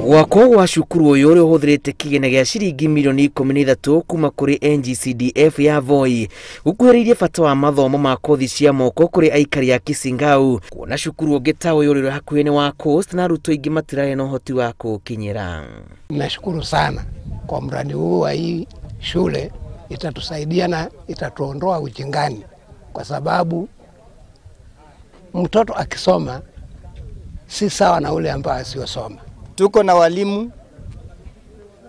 Gwakwo gwa cukuru ũyũ ũrĩa ũhũthĩrĩte kĩgĩna gĩa ciringi mirioni 13 kuma kũrĩ NGCDF ya Voi gũkuhĩrĩirie bata wa mathomo ma kothi cia moko kũrĩ aikari a Kisingau, kuona cukuru ũngĩ ta ũyũ ũrĩ hakuhĩ nĩ wa Coast na arutwo aingĩ matirarĩ na ũhoti wa kũũkinyĩra. Nashukuru sana kwa mradi huu wa hii shule, itatusaidia na itatuondoa ujingani, kwa sababu mtoto akisoma si sawa na ule ambaye asiyosoma. Tuko na walimu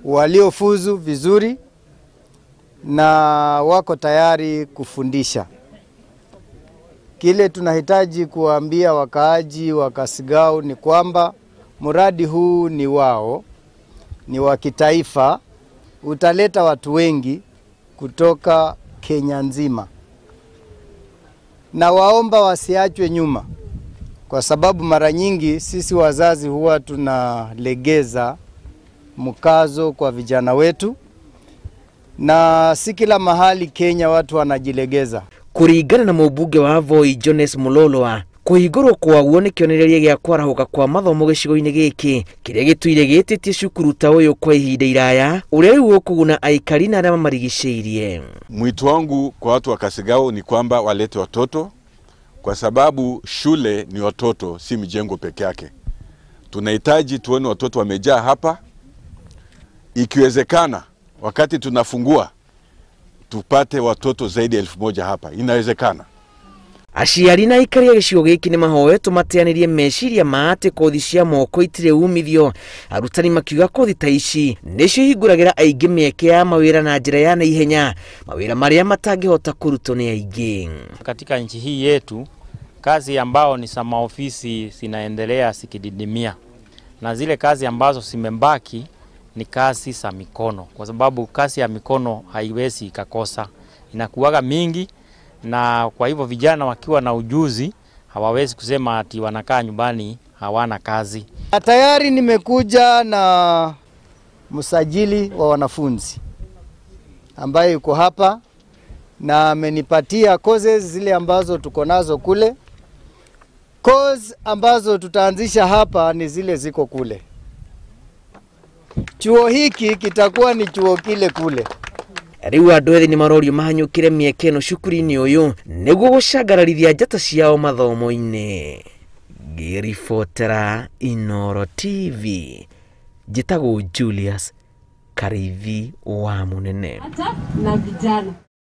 waliofuzu vizuri na wako tayari kufundisha. Kile tunahitaji kuambia wakaaji wa Kasigau ni kwamba mradi huu ni wao, ni wa kitaifa, utaleta watu wengi kutoka Kenya nzima. Na waomba wasiachwe nyuma, kwa sababu mara nyingi sisi wazazi huwa tunalegeza mkazo kwa vijana wetu, na si kila mahali Kenya watu wanajilegeza. Kuringana na mũmbunge wa Voi Jones Mulolwa, kũhingũrwo kwaguo nĩ kĩonereria gĩa kwarahũka kwa mathomo gĩcigo-inĩ gĩkĩ kĩrĩa gĩtũire gĩtĩtie cukuru ta ũyũ kwa ihinda iraya, ũrĩa rĩu ũkũguna aikari na arĩa mamarigicĩirie. Mwito wangu kwa watu wa Kasigau ni kwamba walete watoto, kwa sababu shule ni watoto, si mijengo peke yake. Tunahitaji tuone watoto wamejaa hapa. Ikiwezekana wakati tunafungua tupate watoto zaidi ya 1000 hapa. Inawezekana. Aciari na aikari a gĩcigo gĩkĩ nĩ mahoetwo mateanĩrie meciria ma atĩ kothi cia moko itirĩ umithio, arutani makiuga kothi ta ici nĩcio ihingũragĩra aingĩ mĩeke ya mawĩra na njĩra ya naihenya, mawĩra marĩa matangĩhota kũrutwo nĩ aingĩ. Katika nchi hii yetu kazi ambao ni za maofisi zinaendelea zikididimia, na zile kazi ambazo zimebaki ni kazi za mikono, kwa sababu kazi ya mikono haiwezi ikakosa, inakuwaga mingi. Na kwa hivyo vijana wakiwa na ujuzi hawawezi kusema ati wanakaa nyumbani hawana kazi. Tayari nimekuja na msajili wa wanafunzi ambaye yuko hapa na amenipatia courses zile ambazo tuko nazo kule. Course ambazo tutaanzisha hapa ni zile ziko kule. Chuo hiki kitakuwa ni chuo kile kule. Rĩu andũ ethĩ nĩ marorio mahanyũkĩre mĩeke ĩno cukuru-inĩ ũyũ nĩguo gũcangararithia njata ciao mathomo-inĩ. Ngĩribotera Inooro TV, njĩtagwo Julius Karithi wa Mũnene. Na vijana.